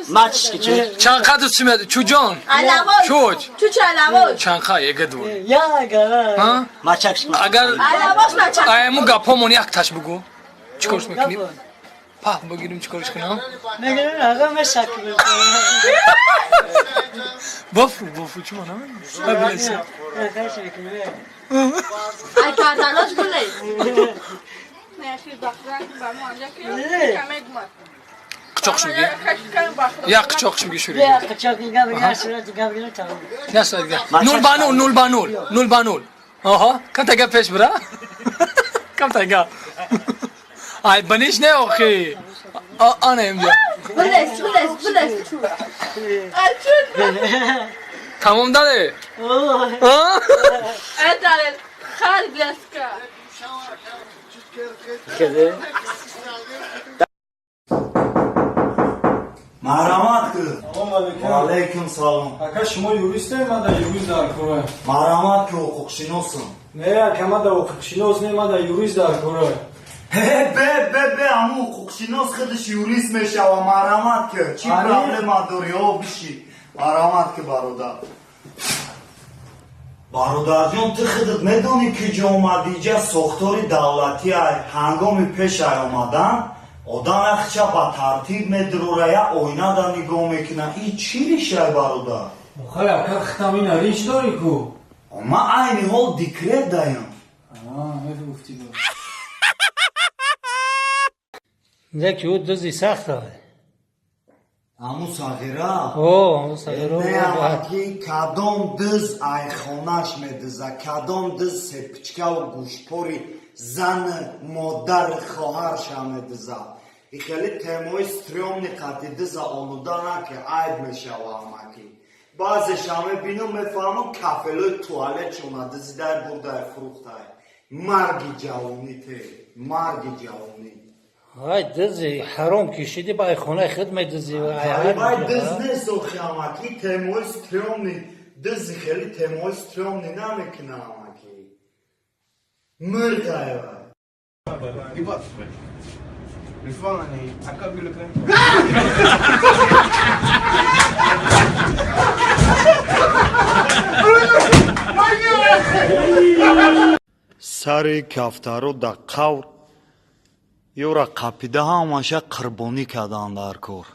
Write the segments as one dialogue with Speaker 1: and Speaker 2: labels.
Speaker 1: Мачки чи?
Speaker 2: Чанқа дӯст чуҷон? Чуч. Чанқа егадур.
Speaker 1: Мачакш.
Speaker 2: Агар айму гапомон якташ бугу. Чикорш мекунем? Па бигирим чикорш кунам? Бофу, бофу чума намедонам.
Speaker 3: Ай карданош гуле.
Speaker 2: Қичоқш меги? Як қичоқш меги шури. Нул ба нул, нул ба нул, нул ба нул. Оҳо, камта гап пеш бира. Камта гап. Ай баниш не охи. Ана имҷа.
Speaker 3: Булес, булес, булес.
Speaker 2: Тамом дале?
Speaker 4: Марҳамат ку. Ваалайкум салом.
Speaker 5: Ака, шумо юристе? Ман дар юрист дар кора.
Speaker 4: Марҳамат ку, ҳуқуқшиносам.
Speaker 5: Не, ака, ман дар ҳуқуқшинос не, ман дар юрист дар кора.
Speaker 4: Бе, бе, бе, ҳамун ҳуқуқшинос худаш юрист мешава. Марҳамат ку. Чӣ проблема дорӣ? О, биши. Марҳамат ку, бародар. Бародарҷон, ту худат медонӣ, ки ҷо омадӣ? Иҷа сохтори давлатӣ ай. Ҳангоми пеш ай омадан одам яхча ба тартиб медурора, я оинада нигоҳ мекуна. И чӣ ришай, бародар?
Speaker 5: Охай, ака, хитам ина риш дорӣ ку.
Speaker 4: Ман айни ҳол декрет даям.
Speaker 5: Мегуфтӣ.
Speaker 6: Яки ӯ дузи сахт ай.
Speaker 4: Ҳамун сағира?
Speaker 6: О, ҳамун сағира.
Speaker 4: Неамаки, кадом диз айхонаш медиза, кадом диз сепичкаву гӯшпори зани, модари, хоҳарша медиза. И хеле темои стрёмный қати диза олуда наки, айб мешава, амаки. Баъзеша мебинам, мефаҳмам, кафелои туалетшона дизидай, бурдай, фурӯхтай. Марги ҷавонӣ те, марги ҷавонӣ.
Speaker 6: Ай дизи ҳаром кишиди, ба айхонаи худ медизи.
Speaker 4: Вай диз нест охи, амаки, темои стрёмный дизи хеле темои стрёмный намекуна, амаки. Миргай вай. Сари кафтаро да қавр ёра қапида, ҳамаша қурбонӣ карданд дар кор,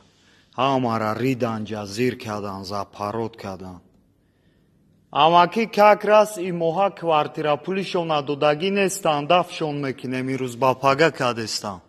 Speaker 4: ҳамара ридан, ҷазир кардан, запороть кардан. Амаки, как раз имоҳа квартира пулишон надодагӣ нестанд, дафшон мекунем, имрӯз ба пага кадестам.